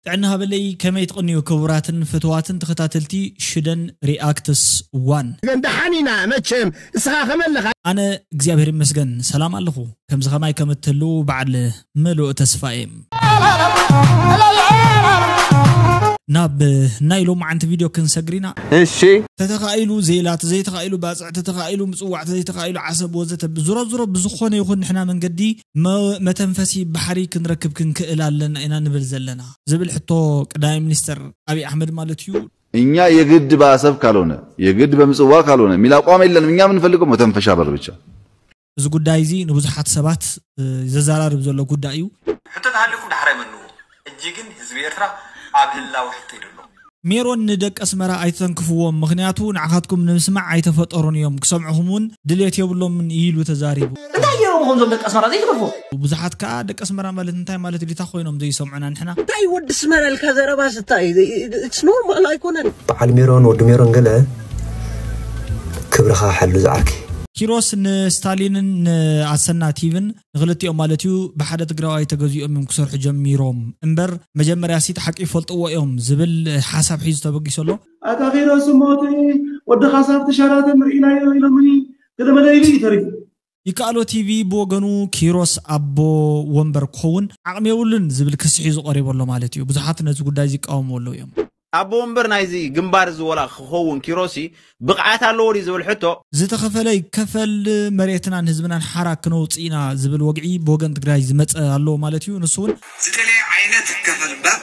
ጥዕና ሃበለይ፣ ከመይ ትቕንዩ ክቡራትን ፍትዋትን ተኸታተልቲ ሽደን ሪኣክትስ ዋን? ግን ደሓን ኢና መቸም፣ እስኻ ከመለኻ? ኣነ እግዚኣብሔር ይመስገን ሰላም ኣለኹ። ከምዚ ኸማይ ከም እትህልዉ በዓል ምሉእ ተስፋ እየ። ናብ ናይ ሎማዓንቲ ቪድዮ ክንሰግር ኢና። እሺ። ተተኻኢሉ ዜላ፣ ተዘይተኻኢሉ ባጽዕ፣ ተተኻኢሉ ምጽዋዕ፣ ተዘይተኻኢሉ ዓሰብ ወዘተ። ዙሮ ዙሮ ብዝኾነ ይኹን ንሕና መንገዲ መ- መተንፈሲ ባሕሪ ክንረክብ ክንክእል ኣለና ኢና ንብል ዘለና ዝብል ሕቶ ቀዳማይ ሚኒስተር ኣብይ ኣሕመድ ማለት እዩ። እኛ የግድ በአሰብ ካልሆነ የግድ በምጽዋ ካልሆነ የሚል አቋም የለንም። እኛ የምንፈልገው መተንፈሻ በር ብቻ። እዚ ጉዳይ እዚ ንብዙሓት ሰባት እ፣ ዘዘራርብ ዘሎ ጉዳይ እዩ። ሕቶ ተሃልዩኩም ዳሕራይ መልዎ። ሕጂ ግን ህዝቢ ኤርትራ ኣብ ህላወ ሕቶ እዩ ዘሎ። ሜሮን ንደቂ ኣስመራ ኣይትተንክፍዎም፣ ምኽንያቱ ንዓኻትኩም ንምስማዕ ኣይተፈጠሩን እዮም፣ ክሰምዑኹም እውን ድሌት የብሎምን ኢሉ ተዛሪቡ። እንታይ ገይሮም ኾን ዞም ደቂ ኣስመራ ዘይትደፍሩ? ብዙሓት ከኣ ደቂ ኣስመራ ማለት እንታይ ማለት ድዩ? እንታይ ኮይኖም ዘይሰምዑና ንሕና? እንታይ ወዲ ኣስመራ ኢልካ ዘረባስ እንታይ? It's normal ኣይኮነን። በዓል ሜሮን ወዲ ሜሮን ገለ ክብርኻ ሓሉ ዝዓርከይ። ኪሮስ ንስታሊንን ንኣሰና ቲቪን ንክልቲኦም ማለት እዩ ብሓደ ትግራዋይ ተገዚኦም እዮም ክሰርሑ ጀሚሮም እምበር መጀመርያ ሲ እቲ ሓቂ ይፈልጥዎ እዮም ዝብል ሓሳብ ሒዙ ተበጊሱ ኣሎ። ኣታ ኪሮስ እሞ እቲ ወድኻ ሳብቲ ሸራተን ርኢናዮ ኢሎምኒ ገለመለ ኢሉ እዩ ተሪፉ። ይከኣሎ ቲቪ ብወገኑ ኪሮስ ኣቦ ወንበር ክኸውን ዓቕሚ የብሉን ዝብል ክሲ ሒዙ ቀሪቡ ኣሎ ማለት እዩ። ብዙሓት ነዚ ጉዳይ እዚ ይቃወምዎ ኣለዉ እዮም። ኣቦ ወንበር ናይዚ ግንባር እዚ ወላ ክኸውን ኪሮሲ ብቕዓት ኣለዎ ድዩ ዝብል ሕቶ ዝተኸፈለ ይከፈል መሬትናን ህዝብናን ሓራ ክነውፅእ ኢና ዝብል ወግዒ ብወገን ትግራይ ዝመፀ ኣለዎ ማለት እዩ። ንሱ እውን ዝደለየ ዓይነት ይከፈል እምበር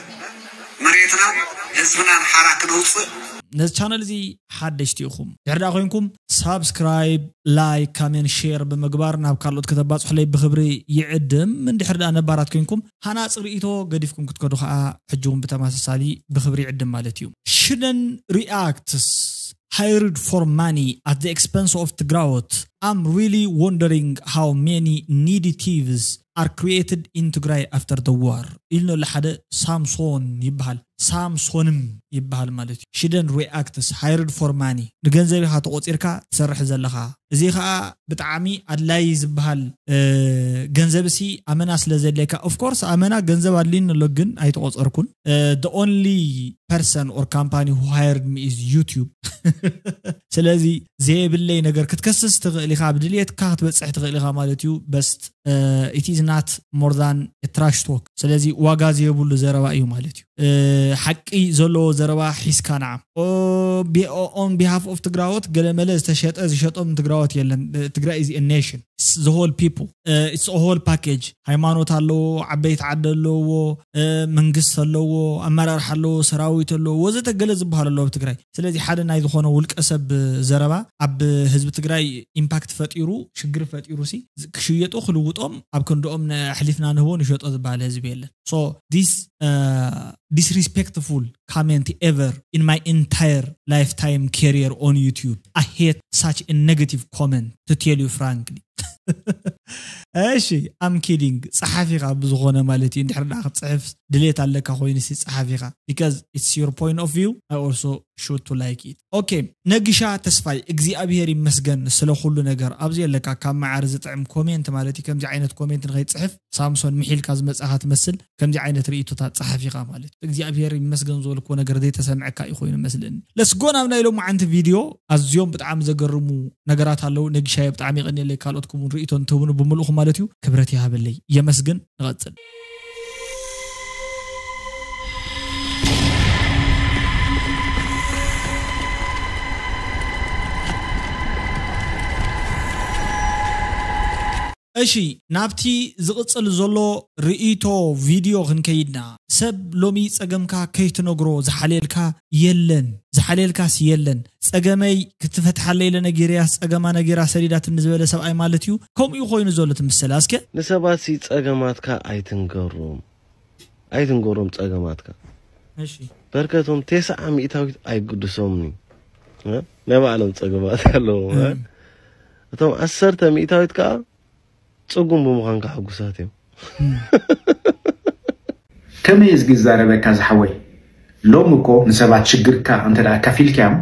መሬትናን ህዝብናን ሓራ ክነውፅእ ነዚ ቻነል እዚ ሓደሽቲ ኢኹም ድሕር ደኣ ኮይንኩም ሳብስክራይብ ላይክ ካሜንት ሼር ብምግባር ናብ ካልኦት ከተባፅሑለይ ብክብሪ ይዕድም። እንድሕር ደኣ ነባራት ኮይንኩም ሃናፂ ርእይቶ ገዲፍኩም ክትከዱ ከዓ ሕጂ እውን ብተመሳሳሊ ብክብሪ ይዕድም ማለት እዩ። Shiden reacts hired for money at the expense of ትግራዎት I'm really wondering how many needy thieves are created in ትግራይ after the war ኢልኖ ለሓደ ሳምሶን ይበሃል ሳምሶንም ይበሃል ማለት እዩ። Shiden reacts hired for money ንገንዘብ ኢኻ ተቆፂርካ ትሰርሕ ዘለኻ እዚ ከዓ ብጣዕሚ ኣድላዪ ዝበሃል ገንዘብ ሲ ኣመና ስለ ዘድልየካ of course ኣመና ገንዘብ ኣድልዩኒ ኣሎ ግን ኣይተቆፀርኩን the only person or company who hired me is YouTube ስለዚ ዘየብለይ ነገር ክትከስስ ትኽእል ኢኻ ብድልየትካ ክትበፅሕ ትኽእል ኢኻ ማለት እዩ but it is not more than trash talk ስለዚ ዋጋ ዘየብሉ ዘረባ እዩ ማለት እዩ ሓቂ ዘለዎ ዘረባ ሒዝካ ንዓ on behalf of ትግራዎት ገለመለ ዝተሸጠ ዝሸጦም ትግራዎት የለን ትግራይ is a nation the whole people it's a whole package ሃይማኖት ኣለዎ ዓበይቲ ዓዲ ኣለዎ መንግስቲ ኣለዎ ኣመራርሓ ኣለዎ ሰራዊት ኣለዎ ወዘተ ገለ ዝበሃል ኣለዎ ኣብ ትግራይ ስለዚ ሓደ ናይ ዝኾነ ውልቀ ሰብ ዘረባ ኣብ ህዝቢ ትግራይ ኢምፓክት ፈጢሩ ሽግር ፈጢሩ ሲ ክሽየጡ ክልውጦም ኣብ ክንድኦም ኣሕሊፍና ንህቦ ንሸጦ ዝበሃል ህዝቢ የለን so this disrespectful comment ever in my entire lifetime career on YouTube. I hate such a negative comment to tell you frankly. እሺ I'm kidding ጸሓፊኻ ብዝኾነ ማለት እዩ እንድሕር ደኣ ክትጽሕፍ ድሌት ኣለካ ኮይኑሲ ጸሓፊኻ because it's your point of view I also should to like it okay ነጊሻ ተስፋይ እግዚኣብሔር ይመስገን ስለ ኩሉ ነገር ኣብዚ ኣለካ ካብ መዓር ዝጥዕም ኮሜንት ማለት እዩ ከምዚ ዓይነት ኮሜንት ንኸይትጽሕፍ ሳምሶን ምሒልካ ዝመጻኻ ትመስል ከምዚ ዓይነት ርእይቶታት ጸሓፊኻ ማለት እዩ እግዚኣብሔር ይመስገን ዝበልክዎ ነገር ዘይተሰምዐካ እዩ ኮይኑ መስልኒ ለስጎ ናብ ናይ ሎማዓንቲ ቪድዮ ኣዝዮም ብጣዕሚ ዘገርሙ ነገራት ኣለዉ ነጊሻየ ብጣዕሚ የቐንየለይ ካልኦትኩም እውን ርእይቶ እንትህቡኒ ብምልእኹም ማለት እዩ ክብረት ይሃበለይ የመስግን ንቐጽል እሺ ናብቲ ዝቕጽል ዘሎ ርእይቶ ቪድዮ ክንከይድና ሰብ ሎሚ ጸገምካ ከይትነግሮ ዝሓልየልካ የለን ዝሓልየልካስ የለን ጸገመይ ክትፈትሓለይ ኢለ ነጊረያስ ጸገማ ነጊራ ሰዲዳትኒ ዝበለ ሰብኣይ ማለት እዩ ከምኡ እዩ ኮይኑ ዘሎ ትምስል ኣስከ ንሰባት ሲ ጸገማትካ ኣይትንገሮም ኣይትንገሮም ጸገማትካ እሺ በርከቶም ቴስዓ ሚእታዊት ኣይግድሶምን እዩ ናይ ባዕሎም ጸገማት ኣለዎም እቶም ዓሰርተ ሚእታዊት ከዓ ጽጉም ብምዃንካ ሕጉሳት እዮም። ከመይ እዝጊ ዝዛረበካ ዝሓወይ ሎም እኮ ንሰባት ሽግርካ እንተ ደኣ ካፊልክያም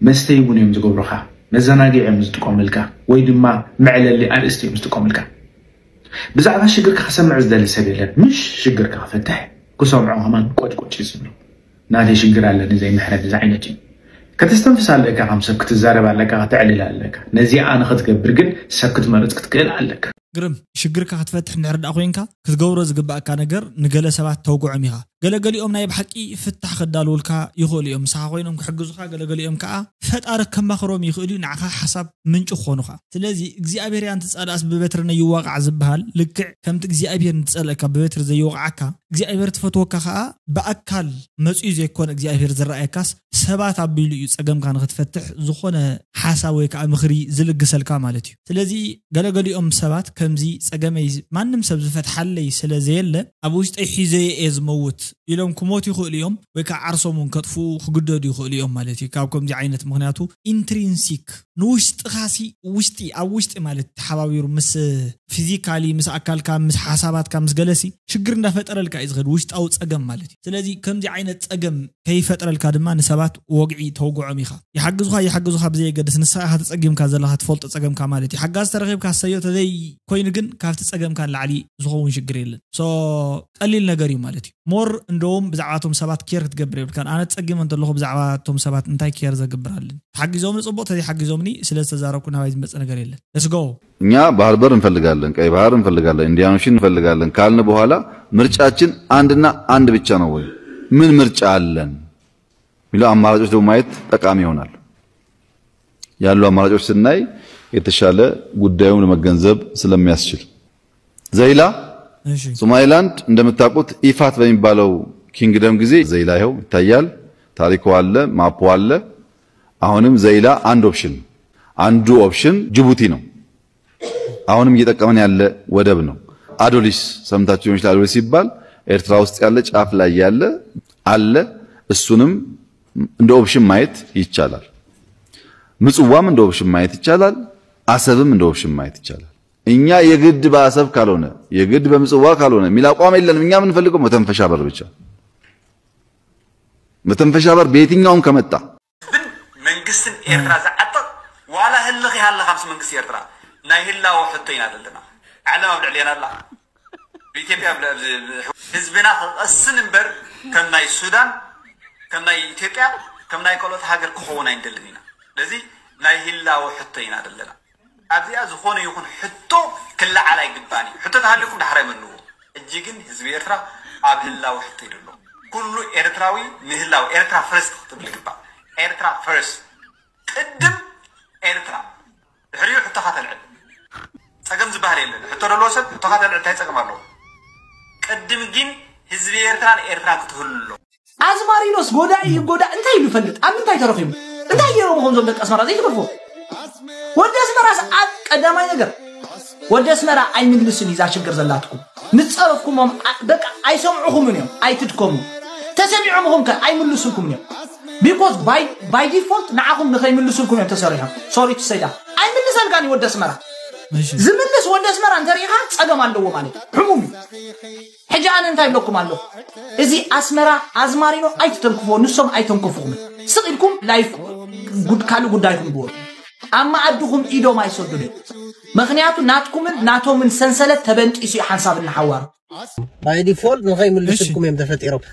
መስተይ እውን እዮም ዝገብሩኻ መዘናግዒ እዮም ዝጥቀሙልካ ወይ ድማ መዕለሊ ኣርእስቲ እዮም ዝጥቀሙልካ ብዛዕባ ሽግርካ ክሰምዕ ዝደሊ ሰብ የለን ምሽ ሽግርካ ክፈትሕ ክሰምዖ ከማን ቆጭቆጭ እዩ ዝብሎ። ናተይ ሽግር ኣለኒ ዘይምሕረት እዚ ዓይነት እዩ። ከተስተንፍስ ኣለካ፣ ከም ሰብ ክትዛረብ ኣለካ፣ ከተዕልል ኣለካ። ነዚኣ ንክትገብር ግን ሰብ ክትመርጽ ክትክእል ኣለካ። ግርም፣ ሽግርካ ክትፈትሕ እንድሕር ደኣ ኮይንካ ክትገብሮ ዝግባእካ ነገር ንገለ ሰባት ተውግዖም ኢኻ። ገለገሊኦም ናይ ብሓቂ ፍታሕ ከዳልውልካ ይኽእሉ እዮም፣ ምሳኻ ኮይኖም ክሕግዙኻ፣ ገለገሊኦም ከኣ ፈጣሪ ከማኽሮም ይኽእሉ እዩ፣ ንዓኻ ሓሳብ ምንጪ ክኾኑኻ። ስለዚ እግዚኣብሔር እያ እንትጸልኣስ ብበትሪ ነይዋቃዕ ዝበሃል ልክዕ ከምቲ እግዚኣብሔር እንትጸልእካ ብበትሪ ዘይወቕዓካ፣ እግዚኣብሔር ትፈትወካ ከኣ ብኣካል መጺኡ ዘይኮነ እግዚኣብሔር ዝረኣየካስ ሰባት ኣቢሉ እዩ ጸገምካ ንኽትፈትሕ ዝኾነ ሓሳብ ወይ ከዓ ምኽሪ ዝልግሰልካ ማለት እዩ። ስለዚ ገለገሊኦም ሰባት ከምዚ ጸገመይ ማንም ሰብ ዝፈትሓለይ ስለ ዘየለ ኣብ ውሽጠይ ሒዘዮ እየ ዝመውት ኢሎም ክሞቱ ይኽእሉ እዮም፣ ወይ ከዓ ዓርሶም እውን ከጥፍኡ ክግደዱ ይኽእሉ እዮም ማለት እዩ። ካብ ከምዚ ዓይነት ምኽንያቱ ኢንትሪንሲክ ንውሽጥኻሲ ውሽጢ ኣብ ውሽጢ ማለት ተሓባቢሩ ምስ ፊዚካሊ ምስ ኣካልካ ምስ ሓሳባትካ ምስ ገለሲ ሽግር እንዳፈጠረልካ እዩ ዝኸድ ውሽጣዊ ጸገም ማለት እዩ። ስለዚ ከምዚ ዓይነት ጸገም ከይፈጥረልካ ድማ ንሰባት ወግዒ ተውግዖም ኢኻ። ይሓግዙኻ ይሓግዙኻ ብዘየገድስ ንስኻ ኢኻ ተጸጊምካ ዘለኻ ትፈልጦ ጸገምካ ማለት እዩ። ሓጋዝ ተረኺብካ ሰዮ ተዘይ ኮይኑ ግን ካብቲ ጸገምካ ንላዕሊ ዝኸውን ሽግር የለን። ሶ ቀሊል ነገር እዩ ማለት እዩ። ሞር እንደውም ብዛዕባ እቶም ሰባት ኬር ክትገብር የብልካን። ኣነ ተጸጊመ እንተለኹ ብዛዕባ እቶም ሰባት እንታይ ኬር ዘግብር ኣለኒ? ተሓጊዞምኒ ጽቡቕ፣ ተዘይሓጊዞምኒ ስለ ዝተዛረብኩ ናባይ ዝመጽእ ነገር የለን። ለስጎ። እኛ ባህር በር እንፈልጋለን፣ ቀይ ባህር እንፈልጋለን፣ ኢንዲያን ኦሽን እንፈልጋለን ካልን በኋላ ምርጫችን አንድና አንድ ብቻ ነው ወይ? ምን ምርጫ አለን የሚለው አማራጮች ደግሞ ማየት ጠቃሚ ይሆናል። ያሉ አማራጮች ስናይ የተሻለ ጉዳዩን ለመገንዘብ ስለሚያስችል። ዘይላ እሺ ሶማሊላንድ እንደምታውቁት ኢፋት በሚባለው ኪንግደም ጊዜ ዘይላ ይኸው ይታያል። ታሪኩ አለ፣ ማፑ አለ። አሁንም ዘይላ አንድ ኦፕሽን፣ አንዱ ኦፕሽን ጅቡቲ ነው። አሁንም እየጠቀመን ያለ ወደብ ነው። አዶሊስ ሰምታችሁ ሊሆን ይችላል። አዶሊስ ሲባል ኤርትራ ውስጥ ያለ ጫፍ ላይ ያለ አለ። እሱንም እንደ ኦፕሽን ማየት ይቻላል። ምጽዋም እንደ ኦፕሽን ማየት ይቻላል። አሰብም እንደ ኦፕሽን ማየት ይቻላል። እኛ የግድ በአሰብ ካልሆነ የግድ በምጽዋ ካልሆነ የሚል አቋም የለንም። እኛ የምንፈልገው መተንፈሻ በር ብቻ። መተንፈሻ በር በየትኛውም ከመጣ ግን መንግስትን ኤርትራ ዝዓጥቕ ዋላ ህልኽ ይሃልኻ ምስ መንግስቲ ኤርትራ ናይ ህላወ ሕቶ ኢና ዘለና። ዓለም ኣብ ልዕሌና ኣላ። ብኢትዮጵያ ኣብ ልዕሊ ህዝብና ክቐስን እምበር ከም ናይ ሱዳን ከም ናይ ኢትዮጵያ ከም ናይ ካልኦት ሃገር ክኸውን ኣይንደልን ኢና። ስለዚ ናይ ህላወ ሕቶ ኢና ዘለና። ኣብዚኣ ዝኾነ ይኹን ሕቶ ክለዓል ኣይግባን እዩ። ሕቶ ተሃልዩኩም ዳሕራይ መልዎ። ሕጂ ግን ህዝቢ ኤርትራ ኣብ ህላወ ሕቶ እዩ ዘሎ። ኩሉ ኤርትራዊ ንህላወ ኤርትራ ፈርስት ክትብል ይግባእ። ኤርትራ ፈርስት ቅድም ኤርትራ ድሕሪኡ ሕቶኻ ተልዕል። ጸገም ዝበሃል የለን። ሕቶ ዘለዎ ሰብ ሕቶኻ ተልዕል እንታይ ጸገም ኣለዎ? ቅድም ግን ህዝቢ ኤርትራን ኤርትራን ክትህሉ ኣለዎ። ኣዝማሪኖስ ጎዳኢ ይጎዳ እንታይ ኢሉ ይፈልጥ? ኣብ ምንታይ ተረኺቡ? እንታይ ገይሮም ኾን ዞም ደቂ ኣስመራ ዘይትገርፎ? ወዲ ኣስመራስ ኣብ ቀዳማይ ነገር ወዲ ኣስመራ ኣይምልስን እዩ እዛ ሽግር ዘላትኩም። ምስ ጸረፍኩሞም ኣ- በቃ ኣይሰምዑኹምን እዮም፣ ኣይትድከሙ። ተሰሚዖምኹም ከ ኣይምልሱልኩምን እዮም። Because by by default ንዓኹም ንኸይምልሱልኩም እዮም ተሰሪሖም። Sorry to say that ኣይምልሰልካን እዩ ወዲ ኣስመራ። እሺ ዝምልስ ወዲ ኣስመራ እንተሪኢኻ ጸገም ኣለዎ ማለት እዩ። ሕሙም እዩ። ሕጂ ኣነ እንታይ ብለኩም ኣለኹ? እዚ ኣስመራ ኣዝማሪኖ ኣይትተንክፎ፣ ንሶም ኣይተንከፉኹምን። ስቕ ኢልኩም ላይፍ ጉድ ካልእ ጉዳይኩም ግበሩ። ኣብ መኣድኹም ኢዶም ኣይሰዱን እዮም። ምኽንያቱ ናትኩምን ናቶምን ሰንሰለት ተበንጢሱ እዩ ሓንሳብ እናሓዋሩ። ባይ ዲፎልት ንኸይምልስልኩም እዮም ተፈጢሮም።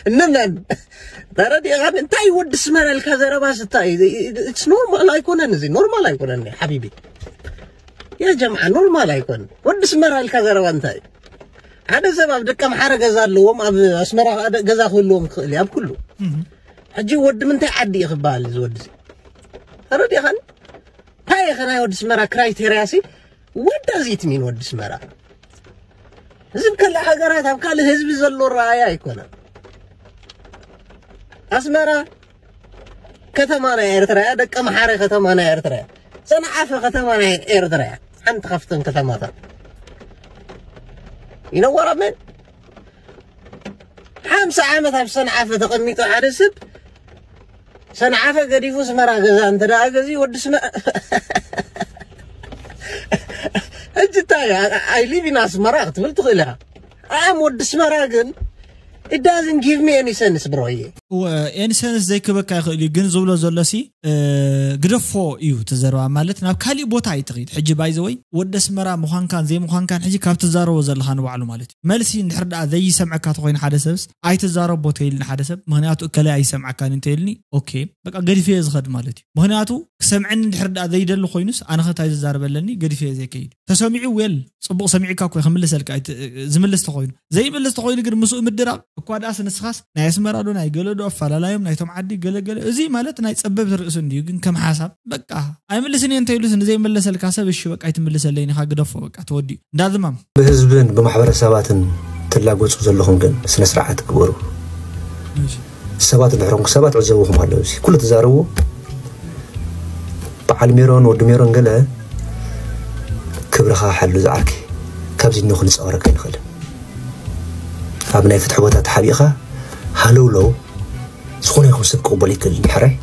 እንመን ተረዲእኻን እንታይ ወዲ ስመራ ኢልካ ዘረባ ስታይ ኢትስ ኖርማል ኣይኮነን፣ እዚ ኖርማል ኣይኮነን ሓቢቢ። ያ ጀምዓ ኖርማል ኣይኮነን። ወዲ ስመራ ኢልካ ዘረባ እንታይ ሓደ ሰብ ኣብ ደቀ ምሓረ ገዛ ኣለዎም፣ ኣብ ኣስመራ ገዛ ክህልዎም ክኽእል እዩ ኣብ ኩሉ። ሕጂ ወዲ ምንታይ ዓዲ እዩ ክበሃል እዚ ወዲ እዚ? ተረዲእኻን እንታይ ኢኸ ናይ ወዲ ስመራ ክራይቴርያ ሲ ወዲ ኣዚት ሚን ወዲ ስመራ? ህዝብ ካልእ ሃገራት ኣብ ካልእ ህዝቢ ዘሎ ረኣያ ኣይኮነን። ኣስመራ ከተማ ናይ ኤርትራ እያ። ደቀ መሓረ ከተማ ናይ ኤርትራ እያ። ሰንዓፈ ከተማ ናይ ኤርትራ እያ። ሓንቲ ካብተን ከተማታት ይነወራመን ሓምሳ ዓመት ኣብ ሰንዓፈ ተቐሚጡ ሓደ ሰብ ሰንዓፈ ገዲፉ ስመራ ገዛ እንተ ደኣ ገዚ ወዲ ስመ ሕጂ እንታይ ኣይ ሊቭ ኢን ኣስመራ ክትብል ትኽእል ኢኻ። ኣም ወዲ ስመራ ግን it doesn't give me any sense ብሮየ። ኤኒ ሰንስ ዘይክበካ ይኽእል እዩ ግን ዝብሎ ዘሎሲ ግደፎ እዩ። ተዘረባ ማለት ናብ ካሊእ ቦታ ኣይትኸይድ። ሕጂ ባይዘወይ ወደ ኣስመራ ምዃንካን ዘይምዃንካን ሕጂ ካብ ትዛረቦ ዘለኻ ንባዕሉ ማለት እዩ። መልሲ እንድሕር ደኣ ዘይሰምዐካ ተኮይኑ ሓደ ሰብስ ኣይትዛረቦ ተይልኒ ሓደ ሰብ፣ ምክንያቱ እከለ ኣይሰምዓካን እንተይልኒ ኦኬ በቃ ገዲፈዮ ዝኸድ ማለት እዩ። ምክንያቱ ክሰምዐኒ እንድሕር ደኣ ዘይደሊ ኮይኑስ ኣነ ከታይ ዝዛረበለኒ ገዲፈዮ ዘይከይድ። ተሰሚዑ ዌል ጽቡቕ ሰሚዕካ እኮ ክምልሰልካ ዝምልስ ተኮይኑ፣ ዘይምልስ ተኮይኑ ግን ምስኡ ምድራብ እኳ ደኣስ ንስኻስ ናይ ኣስመራ ዶ ናይ ገለ ዶ ኣፈላላዮም ናይቶም ዓዲ ገለገለ፣ እዚ ማለት ናይ ጸበብቲ ርእሱ እንድዩ። ግን ከም ሓሳብ በቃ ኣይምልስን እየ እንተይሉስ ንዘይመለሰልካ ሰብ እሺ በቃ ኣይትምልሰለይን ኢኻ ግደፎ በቃ ተወዲኡ እንዳዝማም። ብህዝብን ብማሕበረሰባትን ትላገጹ ዘለኹም ግን ስነ ስርዓት ግበሩ። ሰባት እንድሕሮም ሰባት ዕዘብኹም ኣለዉ። እዚ ኩሉ ትዛረቡ በዓል ሜሮን ወዲ ሜሮን ገለ ክብርኻ ሓሉ ዝዓርከይ። ካብዚ እኖ ክንጻወረካ ኣይንኽእልን። ኣብ ናይ ፍትሒ ቦታ ተሓቢእኻ ሃለውለው ዝኾነ ይኹን ሰብ ክቕበሎ ይክእል እዩ። ሕራይ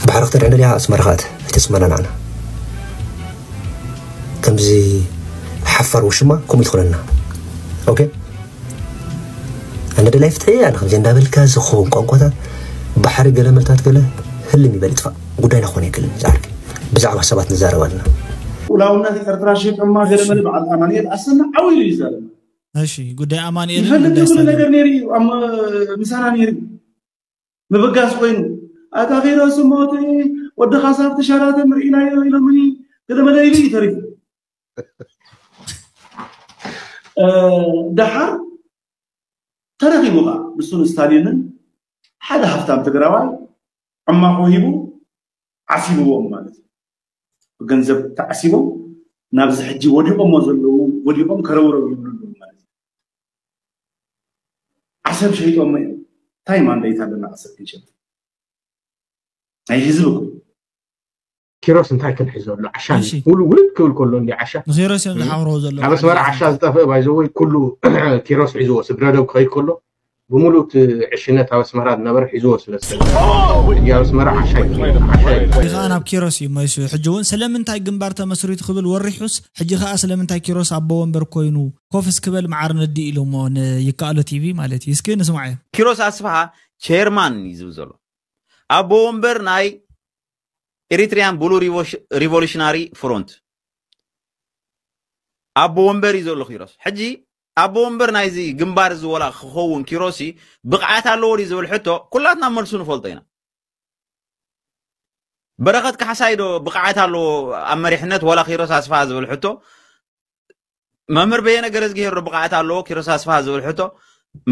ባሕሪ ክተድዕን ደሊኻ ኣስመራ ኻት ኣይተጽመና ንዓና ከምዚ ሓፋር ውሽማ ከምኡ ይትኾነና። ኦኬ ኣነ ደላይ ፍትሒ ኣነ ከምዚ እንዳበልካ ዝኸውን ቋንቋታት ባሕሪ ገለ መልታት ገለ ህልም ይበል ይጥፋእ ጉዳይና ክኾነ ይክልን ዝዓርክ ብዛዕባ ሰባት ንዛረብ ኣለና። ቁላውነት ኤርትራ ሸይጦማ ገለ መለ በዓል ኣማኑኤል ኣሰና ዓው ኢሉ ይዛረብ። እሺ ጉዳይ ኣማኑኤል ይፈልጥ ጉዳይ ዝብሉ ስታሊን ነገር ነይሩ እዩ ኣብ ምሳና ነይሩ እዩ። ምብጋስ ኮይኑ ኣታ ኪሮስ ሞት ወዲ ካሳብ ተሻራተ ምርኢናዮ ኢሎምኒ ገለ መለ ኢሉ እዩ ተሪፉ። ደሓር ተረኺቡ ኸዓ ንሱን ስታሊንን ሓደ ሃፍታም ትግራዋይ ዕማኾ ሂቡ ዓሲብዎም ማለት እዩ። ብገንዘብ ተዓሲቦም ናብዚ ሕጂ ወዲቖሞ ዘለዉ ወዲቖም ከረውረው ይብሉ ኣለዉ ማለት እዩ። ዓሰብ ሸይጦሞ እዮም። እንታይ ማንዴት ኣለና ዓሰብ ክንሸጥ? ናይ ህዝቢ እኮ እዩ። ኪሮስ እንታይ ክንሕዞ ኣሎ ዓሻ ሙሉ ውልድ ክብል ከሎ እንዲ ዓሻ ንኪሮስ እዮም ዝሓብረዎ ዘሎ ኣብ ኣስመራ ዓሻ ዝጠፍእ ባይዘወይ ኩሉ ኪሮስ ሒዝዎ ስግረዶብ ክኸይድ ከሎ ብምሉእ እቲ ዕሽነት ኣብ ኣስመራ ዝነበረ ሒዝዎ ስለ ዝሰለ ኣብ ኣስመራ ዓሻ እዩ ዓሻ እዩ እዚ ከዓ ናብ ኪሮስ እዩ መሊሱ ሕጂ እውን ስለምንታይ ግንባር ተመስሪቱ ክብል ወሪሑስ ሕጂ ከዓ ስለምንታይ ኪሮስ ኣቦ ወንበር ኮይኑ ኮፍስ ክበል መዓር ነዲ ኢሎሞ ንይከኣሎ ቲቪ ማለት እዩ እስኪ ንስማዓዮ ኪሮስ ኣስፍሃ ቸርማን እዩ ዝብል ዘሎ ኣቦ ወንበር ናይ Eritrean Blue Revolutionary Front ኣቦ ወንበር እዩ ዘሎ ኪሮስ። ሕጂ ኣቦ ወንበር ናይዚ ግንባር እዚ ወላ ክኸውን ኪሮሲ ብቕዓት ኣለዎ ድዩ ዝብል ሕቶ ኩላትና መልሱ ንፈልጦ ኢና። በረኸት ካሕሳይ ዶ ብቕዓት ኣለዎ ኣብ መሪሕነት ወላ ኪሮስ ኣስፍሃ ዝብል ሕቶ መምህር በየነ ገረዝግሄር ዶ ብቕዓት ኣለዎ ኪሮስ ኣስፍሃ ዝብል ሕቶ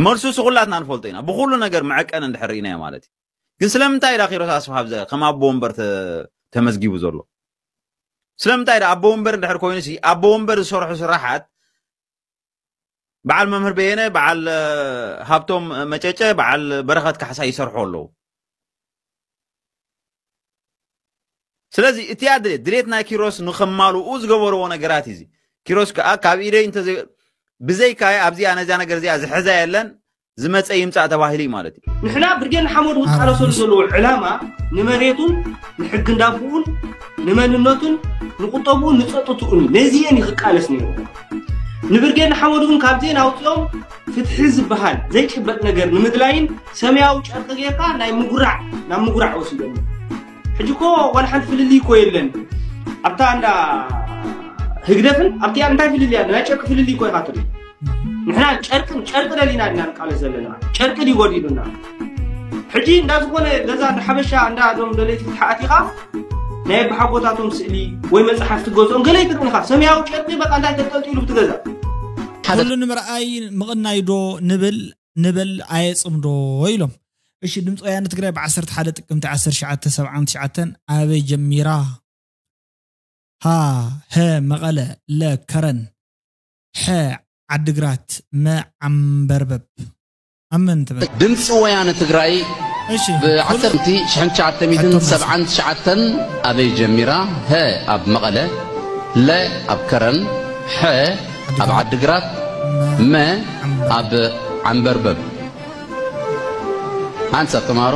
መልሱ ሲ ኩላትና ንፈልጦ ኢና። ብኹሉ ነገር መዐቀኒ እንድሕር ርኢናዮ ማለት እዩ። ግን ስለምንታይ ዳ ኪሮስ ኣስፍሃ ኣብዚ ከም ኣቦ ወንበር ተመዝጊቡ ዘሎ? ስለምንታይ ዳ ኣቦ ወንበር እንድሕር ኮይኑ ሲ ኣቦ ወንበር ዝሰርሑ ስራሓት በዓል መምህር በየነ፣ በዓል ሃብቶም መጨጨ፣ በዓል በረኸት ካሕሳ ይሰርሑ ኣለዉ። ስለዚ እቲኣ ድሌት ድሌት ናይ ኪሮስ ንኸማልኡ ዝገበርዎ ነገራት እዩ። ኪሮስ ከዓ ካብ ኢደይ እንተ ብዘይካየ ኣብዚኣ ነዚኣ ነገር እዚኣ ዝሕዛ የለን ዝመፀ ይምፃእ ተባሂሉ እዩ ማለት እዩ። ንሕና ብርጌድ ንሓመዱ ዝቃለሰሉ ዘለዉ ዕላማ ንመሬቱን ንሕጊ እንዳቦኡን ንመንነቱን ንቁጠብኡን ንፀጥትኡን እዩ። ነዚኤን እዩ ክቃለስ ነይሩ። ንብርጌድ ንሓመዱ እውን ካብዚኤን ኣውፂኦም ፍትሒ ዝበሃል ዘይጭበጥ ነገር ንምድላይን ሰማያዊ ጨርቂ ጌርካ ናይ ምጉራዕ ናብ ምጉራዕ ወሲዶሞ። ሕጂ እኮ ዋላ ሓንቲ ፍልልይ እኮ የለን። ኣብታ እንዳ ህግደፍን ኣብቲኣ እንታይ ፍልልይ ኣለ? ናይ ጨርቂ ፍልልይ እኮ ኢኻ ትርኢ። ንሕና ጨርቅን ጨርቂ ደሊና ኢና ንቃለስ ዘለና። ጨርቂ ድዩ ጎዲሉና? ሕጂ እንዳ ዝኾነ ገዛ እንዳ ሓበሻ እንዳ ዶም ደለይቲ ፍትሒ ኣቲኻ ናይ ኣቦሓጎታቶም ስእሊ ወይ መፅሓፍ ትገዝኦም ገለ ይትርኢ ኢኻ። ሰማያዊ ጨርቂ በቃ እንታይ ተንጠልጢሉ ብትገዛ። ኩሉ ንምርኣይ ምቕናይ ዶ ንብል ንበል ኣየጽምዶ ኢሎም። እሺ ድምፂ ወያነ ትግራይ ብ ዓሰርተ ሓደ ጥቅምቲ ዓሰርተ ትሽዓተ ሰብዓን ትሽዓተን ኣበይ ጀሚራ? ሃ ሀ መቐለ ለ ከረን ሐ ዓድግራት መ ዓምበርበብ ኣመን ትበል። ድምፂ ወያነ ትግራይ እሺ ብ ዓሰርተ ትሽዓተ ሚእትን ሰብዓን ትሽዓተን ኣበይ ጀሚራ? ሀ ኣብ መቐለ፣ ለ ኣብ ከረን፣ ሐ ኣብ ዓድግራት፣ መ ኣብ ዓምበርበብ። ሓንሳብ ተምሃሮ።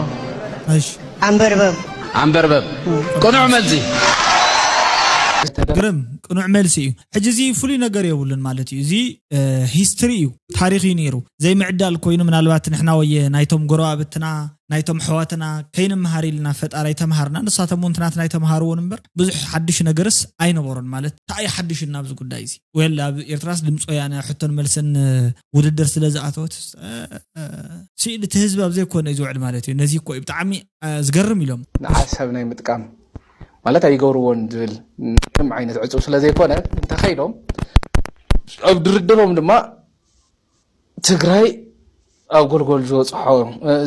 እሺ። ዓምበርበብ። ዓምበርበብ። ቅኑዕ መልሲ። ግርም ቅኑዕ መልሲ እዩ። ሕጂ እዚ ፍሉይ ነገር የብሉን ማለት እዩ። እዚ ሂስትሪ እዩ፣ ታሪኽ እዩ ነይሩ። ዘይምዕዳል ኮይኑ ምናልባት ንሕና ወየ ናይቶም ጎረባብትና ናይቶም ኣሕዋትና ከይንምሃር ኢልና ፈጣር ኣይተምሃርና፣ ንሳቶም እውን ትናትና ኣይተምሃርዎን እምበር ብዙሕ ሓድሽ ነገርስ ኣይነበሮን። ማለት እንታይ እዩ ሓድሽ እናብዚ ጉዳይ እዚ? ወል ኣብ ኤርትራስ ድምፂ ወያነ ሕቶን መልስን ውድድር ስለ ዝኣተወት ስኢል እቲ ህዝቢ ኣብ ዘይኮነ እዩ ዝውዕል ማለት እዩ። ነዚ እኮ እዩ ብጣዕሚ ዝገርም ኢሎም። ንዓሰብ ናይ ምጥቃም ማለት ኣይገብርዎን ዝብል ምንም ዓይነት ዕፁብ ስለ ዘይኮነ እንተኸይዶም ኣብ ድርድሮም ድማ ትግራይ ኣብ ጎልጎል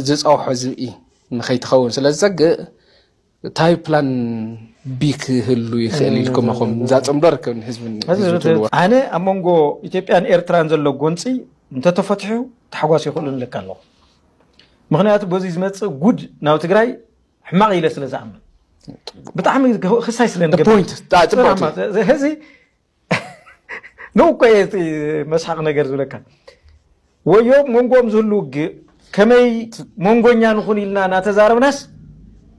ዝፀውሖ ዝብኢ ንኸይትኸውን ስለ ዝፀግእ ታይ ፕላን ቢ ክህሉ ይኽእል ኢልኩም ኢኹም? እዛ ፅምዶ ርከብ ንህዝብን ህዝቢ ትብልዎ። ኣነ ኣብ መንጎ ኢትዮጵያን ኤርትራን ዘሎ ጎንፂ እንተተፈትሑ ተሓጓስ ይኽእሉ ንልካ ኣለኹ። ምክንያቱ በዚ ዝመፅእ ጉድ ናብ ትግራይ ሕማቕ ኢለ ስለ ዝኣምን ብጣዕሚ ክሳይ ስለ ንገብር point ፅቡቅ ሕዚ ንኡ እኮ እየ እቲ መስሓቕ ነገር ዝብለካ። ወዮ መንጎኦም ዝህሉ ውግእ ከመይ መንጎኛ ንኹን ኢልና እናተዛረብናስ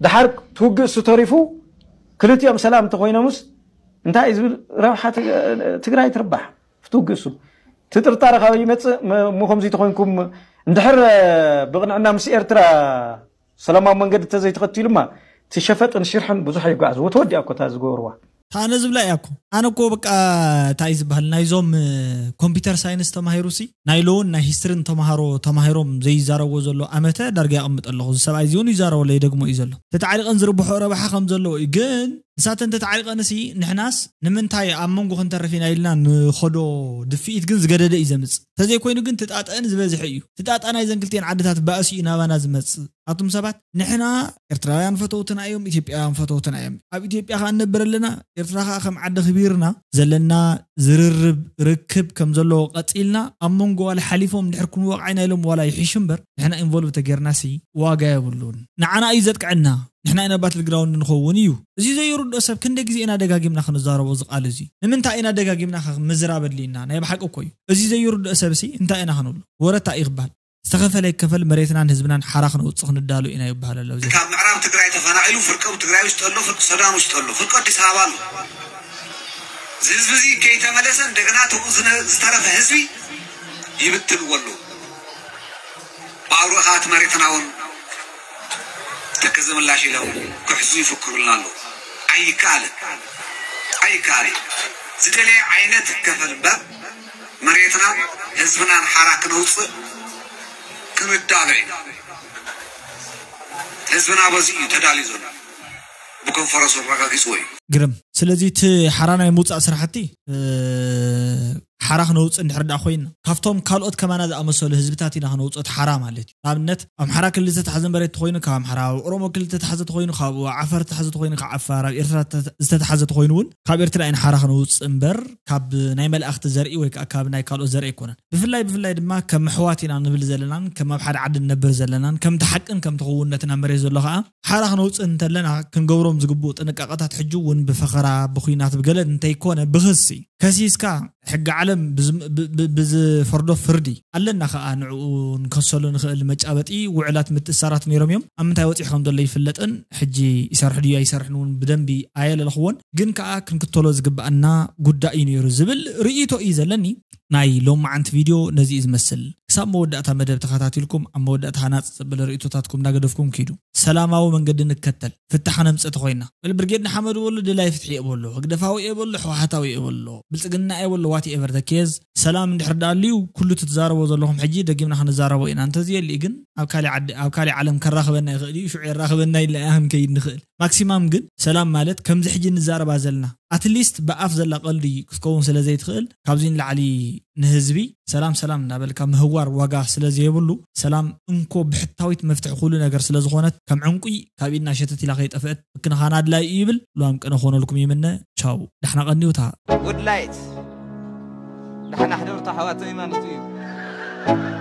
ድሓር ትውግእ እሱ ተሪፉ ክልቲኦም ሰላም እንተኮይኖምስ እንታይ እዩ ዝብል ረብሓ ትግ- ትግራይ ትርባሕ ትውግእ እሱ ትጥርጣረ ካበይ ይመፅእ ም- እሞ ከምዚ ተኮይንኩም እንድሕር ብቕንዕና ምስ ኤርትራ ሰላማዊ መንገዲ ተዘይተኸቲሉማ ትሸፈጥን ሽርሕን ብዙሕ ይጓዓዝ ወተወዲኣ እኮ እታ ዝገበርዋ ታነ ዝብላ እያ እኮ ኣነ እኮ በቃ እንታይ ዝበሃል ናይዞም ኮምፒውተር ሳይንስ ተማሂሩ ሲ ናይ ሎውን ናይ ሂስትርን ተማሃሮ ተማሂሮም ዘይዛረብዎ ዘሎ ኣመተ ዳርጋ ይቕምጥ ኣለኹ እዚ ሰብኣይ እዚውን ይዛረቦ ለይ ደግሞ እዩ ዘሎ ተተዓሪቐን ዝርብሖ ረብሓ ከም ዘለዎ እዩ ግን ንሳተን ተተዓሪቐን ሲ ንሕናስ ንምንታይ ኣብ መንጎ ክንተርፍ ኢና ኢልና ንኸዶ ድፍኢት ግን ዝገደደ እዩ ዘምፅእ ተዘይኮይኑ ግን ትጣጠአን ዝበዝሐ እዩ ትጣጣ ናይዘን ክልቲኤን ዓድታት ባእሲ እዩ ናባና ዝመፅእ ኣቱም ሰባት ንሕና ኤርትራውያን ፈተውትና እዮም ኢትዮጵያውያን ፈተውትና እዮም ኣብ ኢትዮጵያ ከዓ እንነብር ኣለና ኤርትራ ከዓ ከም ዓዲ ክቢርና ዘለና ዝርርብ ርክብ ከም ዘለዎ ቀፂልና ኣብ መንጎ ዋላ ሓሊፎም ድሕር ክንወቕዓ ኢና ኢሎም ዋላ ይሕሹ እምበር ንሕና ኢንቮልቭ ተጌርና ሲ ዋጋ የብሉን ንዓና እዩ ዘጥቅዐና ንሕና ኢና ባትል ግራውንድ ንኸውን እዩ እዚ ዘይርድኦ ሰብ ክንደ ግዜ ኢና ደጋጊምና ክንዛረቦ ዝቃል እዚ ንምንታይ ኢና ደጋጊምና ምዝራብ ኣድልይና ናይ ብሓቂ እኮ እዩ እዚ ዘይርድኦ ሰብ ሲ እንታይ ኢና ክንብሎ ወረታ እዩ ክበሃል ዝተኸፈለ ይከፈል መሬትናን ህዝብናን ሓራ ክነውፅእ ክንዳሎ ኢና ይበሃል ኣሎ እዚ ካብ ምዕራብ ትግራይ ተፈናቒሉ ፍርቂ ኣብ ትግራይ ውሽጢ ኣሎ ፍርቂ ሰዳን ውሽጢ ኣሎ ፍርቂ ኣዲስ ኣበባ ኣሎ እዚ ህዝቢ እዚ ከይተመለሰ እንደገና ተኡ ዝተረፈ ህዝቢ ይብትንዎ ኣሎ ብኣውሮ ከዓ እቲ መሬትና እውን ተከዘ ምላሽ ኢሎም ክሕዙ ይፍክሩልና ኣለዉ ኣይከኣልን ኣይከኣልን ዝደለየ ዓይነት ይከፈል እምበር መሬትና ህዝብናን ሓራ ክነውፅእ ክንዳሎ ኢና ህዝብና በዚ እዩ ተዳልዩ ዘሎ ብኮንፈረንሱ ኣረጋጊፅዎ እዩ ግርም ስለዚ እቲ ሓራ ናይ ምውፃእ ስራሕቲ ሓራ ክነውፅእ እንድሕር ደኣ ኮይና ካብቶም ካልኦት ከማና ዝኣመሰሉ ህዝብታት ኢና ክነውፅኦ እቲ ሓራ ማለት እዩ ንኣብነት ኣምሓራ ክልል ዝተታሕዘ መሬት ተኮይኑ ካብ ኣምሓራ ኣብ ኦሮሞ ክልል ዝተታሕዘ ተኮይኑ ካብ ዓፈር ዝተታሕዘ ተኮይኑ ካብ ዓፋር ኣብ ኤርትራ ዝተታሕዘ ተኮይኑ እውን ካብ ኤርትራ ኢና ሓራ ክነውፅእ እምበር ካብ ናይ መላእክቲ ዘርኢ ወይ ከዓ ካብ ናይ ካልኦት ዘርኢ ኣይኮነን ብፍላይ ብፍላይ ድማ ከም ኣሕዋት ኢና ንብል ዘለናን ከም ኣብ ሓደ ዓዲ ንነብር ዘለናን ከምቲ ሓቅን ከምቲ ክውነትን ኣብ መሬት ዘሎ ከዓ ሓራ ክነውፅእ እንተለና ክንገብሮም ዝግብኡ ጥንቃቐታት ሕጂ እውን ብፈኸራ ብኩናት ብገለን እንተይኮነ ብክሲ ከሲስካ ሕጊ ዓለም ብዝፈርዶ ፍርዲ ኣለና ከዓ ንዕኡ ንከሰሉ ንኽእል መጫበጢ ውዕላት ምትእሳራት ነይሮም እዮም ኣብ ምንታይ ወፂሑ ከም ዘሎ ይፍለጥን ሕጂ ይሰርሕ ድዩ ኣይሰርሕን እውን ብደንቢ ኣየለለኽዎን ግን ከዓ ክንክተሎ ዝግብኣና ጉዳይ እዩ ነይሩ ዝብል ርእይቶ እዩ ዘለኒ ናይ ሎማዓንቲ ቪድዮ ነዚ እዩ ዝመስል ክሳብ መወዳእታ መደብ ተኸታቲልኩም ኣብ መወዳእታ ሃናፂ ዘበለ ርእይቶታትኩም እናገደፍኩም ኪዱ ሰላማዊ መንገዲ ንከተል ፍታሕ ነምፅእ ተኾይና በል ብርጌድ ንሓመዱ በሉ ደላይ ፍትሒ እየ በሎ ህግደፋዊ እየ በሎ ሕወሓታዊ እየ በሎ ብልፅግና እየ በሎ ዋት ኤቨር ተኬዝ ሰላም እንድሕር ዳኣልዩ ኩሉ ትትዛረቦ ዘለኹም ሕጂ ደጊምና ክንዛረቦ ኢና እንተዝየሊ ግን ኣብ ካሊእ ዓዲ ኣብ ካሊእ ዓለም ከራኽበና ይኽእል እዩ ሽዑ የራኽበና ኢልና ኢና ክንከይድ ንኽእል ማክሲማም ግን ሰላም ማለት ከምዚ ሕጂ ንዛረባ ዘለና ኣትሊስት ብኣፍ ዘላ ቀልዲ ክትከውን ስለ ዘይትኽእል ካብዚ ንላዕሊ ንህዝቢ ሰላም ሰላም እናበልካ ምህዋር ዋጋ ስለ ዘየብሉ ሰላም እንኮ ብሕታዊት መፍትሒ ኩሉ ነገር ስለ ዝኾነት ከም ዕንቁይ ካብ ኢድና ሸተት ኢላ ከይጠፍአት ምክንኻን ኣድላይ እዩ ይብል። ሉዋም ቅነ ክኾነልኩም ይምነ። ቻው ዳሕና ቀንዩታ። Good light ዳሕና ሕደሩታ ኣሕዋተይ ማለት እዩ።